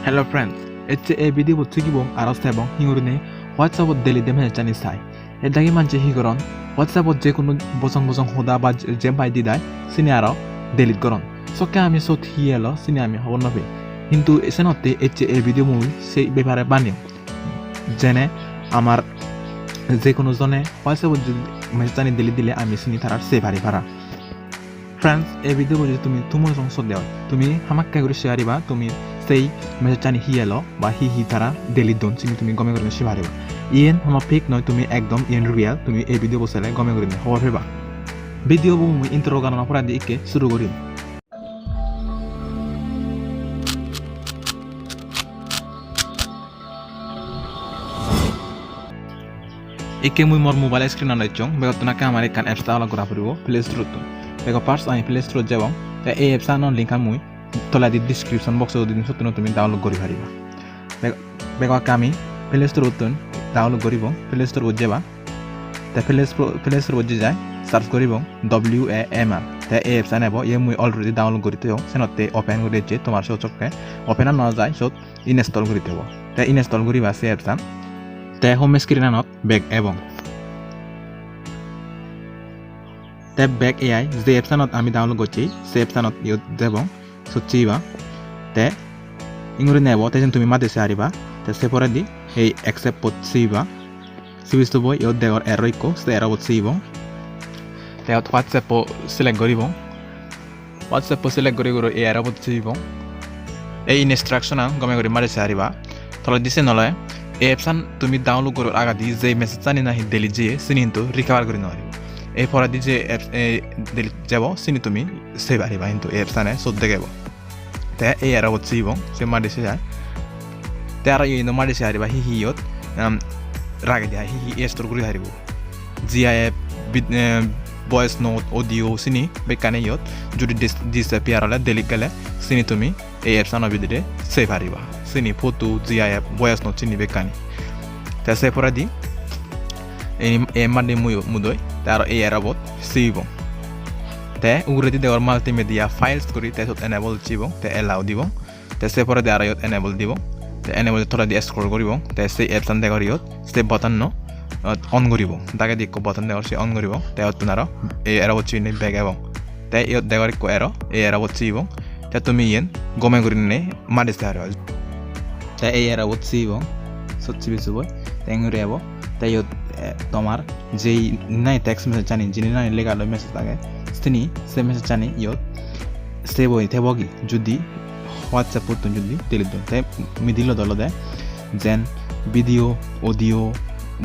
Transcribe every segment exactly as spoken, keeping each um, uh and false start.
Hello friends, ecche ei video bot sigibong aro sebong hi gurinei WhatsApp ot delete de message ani sai. Ek dagi manje hi goron, WhatsApp ot je kono bojong bojong hoda ba je-, jempai di dai, sini aro delete goron. Sokke ami sot hi elo, sini ami hobor no pei. Hintu senotte ecche ei video mui sei bepare baneyong. Jene amar je kono jone WhatsApp ot jodi message ani delete dile ami sini tarar sei pari para. Friends, ei video bo jodi tumi tumo song sot deo, tumi hamakke guri sei pariba, tumi sei message ani hi elo ba hi hi tara delete don, sini tumi gome gurinei sei pariba. Iyen hono fake noi, tumi ekdom iyen real, tumi ei video bo sele gome gurinei hobor peba. Video bo mui intro ganano poredi ikke suru gurim. Ikke mui mor mobile screen-anot ecchong, begottun akke amar ekkan apps download gora puribo Play Store-ottun. Bego first ami Play Store-ot jebong, te ei apps-ano link-an mui toledi description box-ot di dim, sottun tumi download guri pariba. Bego, bego akke ami Play Store-ottun download guribong, Play Store-ot jeba. Te Play Store, Play Store-ot jei jai search guribong W A M R. Te ei apps-an ebo, iye mui already download guri toyong, senotte open guri ecche, tomar sot sokke open-an no jai, sot install guri thebo. Te install guriba se apps-an. Te home screen-anot back ebong. Te back ei je apps-anot ami download gocchi, se apps-anot iyot jebong, sot siba. Te inguri nebo, te siyen tumi madi sei pariba. Te se poredi ei accept-ot siba. Sibi suboi iyot degor arrow ikko, se arrow-bot sibong. Te iyot WhatsApp-o select guribong. WhatsApp-o select guri guri ei arrow-bot sibong. Ei instruction-an gome guri mari sei pariba. Toledi siyen oley ei apps-an tumi download goror agedi je message-ani nahi delete jeye, sini hintu recover guri no paribo. Ei poredi je apps, ei delete jebo, sini tumi sei pariba, hintu ei apps-ane sot degebo. Te ei arrow-bot sibong, se madi sei jai. Te aro iyeno madi sei pariba hi hi iyot, um, ragedi ai, hi hi store guri paribo. GIF, vid-, eh, voice note, audio sini bekkani iyot. Judi dis-, disappear ole, delete gele, sini tumi ei apps-ano bidire sei pariba. Sini photo, GIF, voice note sini bekkani. Te se poredi ei, ei madi mui mudoi, te aro ei arrow-bot sibong. Te uguredi degor multimedia files guri, te sot enable sibong, te allow dibong. Te se poredi aro iyot enable dibong. Te enable toledi scroll guribong. Te se apps-an degor iyot, se button-no, ot, on guribong. Dagedi ikko button degor, se on guribong. Te ottun aro ei arrow-bot sibinei back ebong. Te iyot degor ikko arrow, ei arrow-bot sibong. Te tumi iyen gome gurinei madi sei pariba. Te ei arrow-bot sibong, sot sibi suboi. Te enguri ebo. Te iyot, eh, tomar jei nahi text message-ani, jini nahi lega loi message age, sini se message-ani iyot save oi thebo gi, judi WhatsApp-ottun judi delete don. Te middle-ot olode jen video, audio,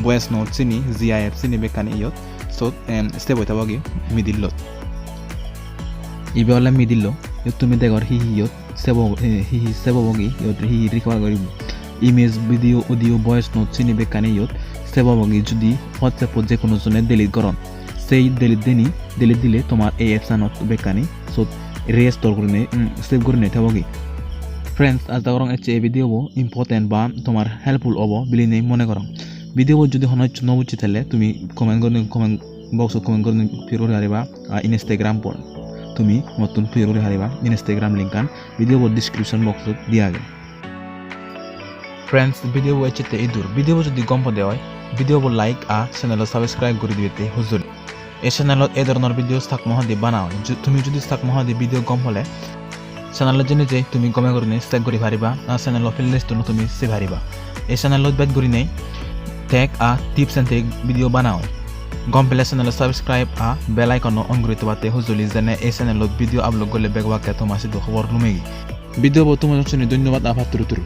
voice note sini, GIF sini bekkani iyot sot, em, save oi thebo gi middle-ot. Ibe ole middle-o, iyot tumi degor hi hi iyot save obo, eh, hi hi save obo gi, iyot hi hi recover guribo. Image, video, audio, voice note sini bekkani iyot save obo gi, judi WhatsApp-ot je kono jone delete goron. Sei delete deni, delete dile tomar ei apps-anot bekkani sot restore gurinei, mm, save gurinei thebo gi. Friends, aja gorong ecche ei video bo important ba tomar helpful obo bilinei mone gorong. Video bo judi hono hissu no bujje thele tumi comment gurinei, comment box-ot comment gurinei pure guri pariba. Ar Instagram-ot tumi mottun pure guri pariba, Instagram link-an video bo description box-ot diya age. Friends, video bo ecchette idur. Video bo judi gom pode oi, video bo like ar channel-o subscribe guri dibette hujuli. Ei channel-ot ei dhoronor video Chakma hodadi bana oi. Ju-, tumi judi Chakma hodadi video gom pole, channel-ot jeinei tumi gome gurinei check guri pariba, ar channel-o playlist-uno tumi sei pariba. Ei channel-ot bej gurinei tech ar tips and trick video bana oi. Gom pele channel-o subscribe ar bell icon-o on guri thobatte hujuli, jene ei channel-ot video upload gorle bego akke toma sidu hobor lumegi. Video bo tuma suni dhonnobad ar patturuturu.